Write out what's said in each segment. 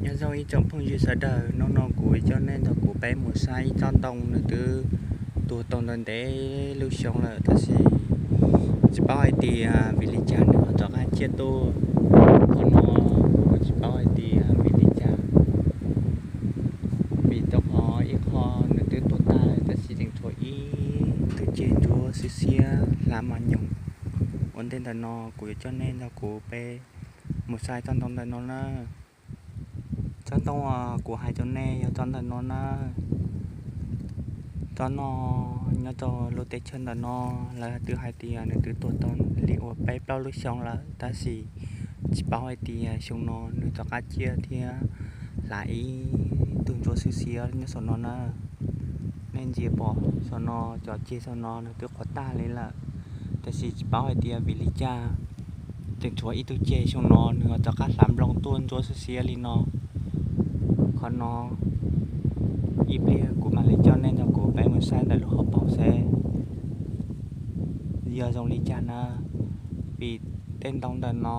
Nyob zoo ib tsoom phooj ywg sawv daws, hnub no kuv coj nej nrog kuv peb mus saib ib tsob ntoo nws twb tuag tau ntev ntev lub xyoo lawm, tab sis tsis paub hais tias vim li cas nws ho rov qab ciaj tuaj. Qhov no kuv tsis paub hais tias vim li cas, vim rau qhov ib qho nws twb tuag tag lawm, tab sis tseem tshuav ib tug ceg ntsuab xiab xiab hlav mos nyoos. Ua ntej ntawm no kuv yuav coj nej nrog kuv peb mus saib tsob ntoo ntawm no na. Tsob ntoo uas kuv hais rau nej yog tsob ntawm no na. Tsob no nyob rau lub teb chaws ntawm no, lawv twb hais tias nws twb tuag tau li uas peb plaub lub xyoo lawm, tab sis tsis paub hais tias xyoo no nws rov qab ciaj thiab hlav ib tug ntsuab xiab xiab nyob saum no na. Nej ntsia pom saum no, cov ceg saum no nws twb qhuav tag li lawm, tab sis tsis paub hais tias vim li cas tseem tshuav ib tug ceg xyoo no nws ho rov qab hlav nplooj tuaj ntsuab xiab xiab li no. Qhov no ib pliag kuv mam li coj nej nrog kuv peb mus saib ntawm lub hauv paus seb yog zoo li cas na. Vim tej ntoo ntawm no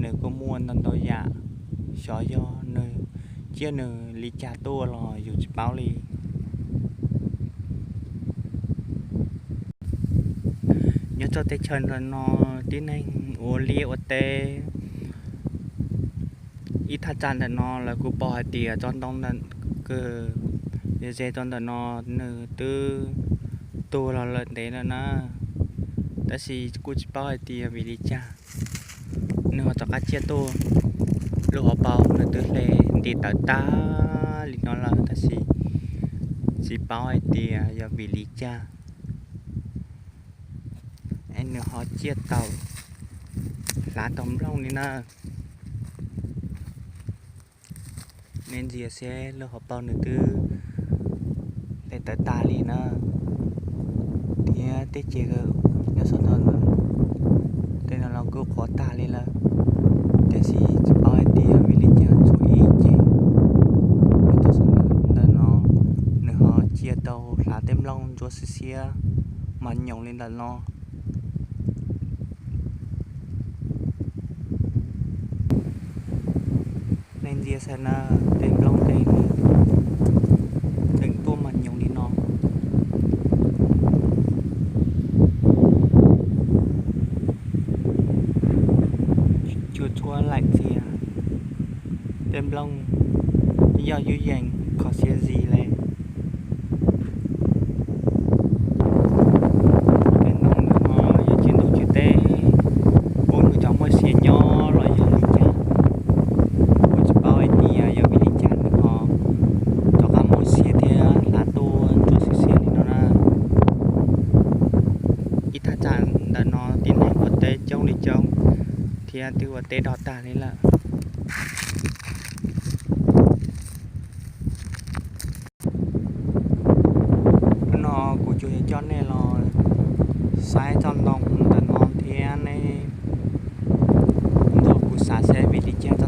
nws kuj muaj ntau ntau yam, xyov yog nws ciaj nws li cas tuaj los yus tsis paub li. Nyob rau teb chaws ntawm no tib neeg ua liaj ua teb. Ib thaj tsam ntawm no lawv kuj pom hais tias tsob ntoo ntawm kws ze rau ntawm no nws twb tuag los lawm ntev lawm na, tab sis kuj tsis paub hais tias vim li cas nws ho rov qab ciaj tuaj. Lub hauv paus nws twb hle nti tawv tag li no lawm, tab sis tsis paub hais tias yog vim li cas es nws ho ciaj tau, hlav tau nplooj li na. Nej ntsia seb lub hauv paus nws twb hle tawv tag li na, thiab tej ceg nyob saum no, tej no los kuj qhuav tag li lawm, tiam sis tsis paub hais tias vim li cas tshuav ib ceg nyob rau saum ntawm no nws ho ciaj tau hlav tej nplooj ntsuab xiab xiab mos nyoos li ntawm no. Nej ntsia saib na, tej nplooj tej nws tseem tuaj mos nyoos li no. Tsuas txhua laim txias, tej nplooj yoj yub yees kho siab zis le. Tej no nws ho yog tsis ntuj tsis teb pub nws cov muaj sia nyob los yog li cas, kuj tsis paub hais tias yog vim li cas nws ho rov qab muaj sia thiab hlav tuaj ntsuab xiab xiab li no na. Ib thaj tsam ntawm no tib neeg ua teb coob li coob thiab twb ua teb dog tag li lawm. Hnub no kuv tsuas yuav coj nej los saib tsob ntoo ntawm no thiab nej nrog kuv xav seb vim li cas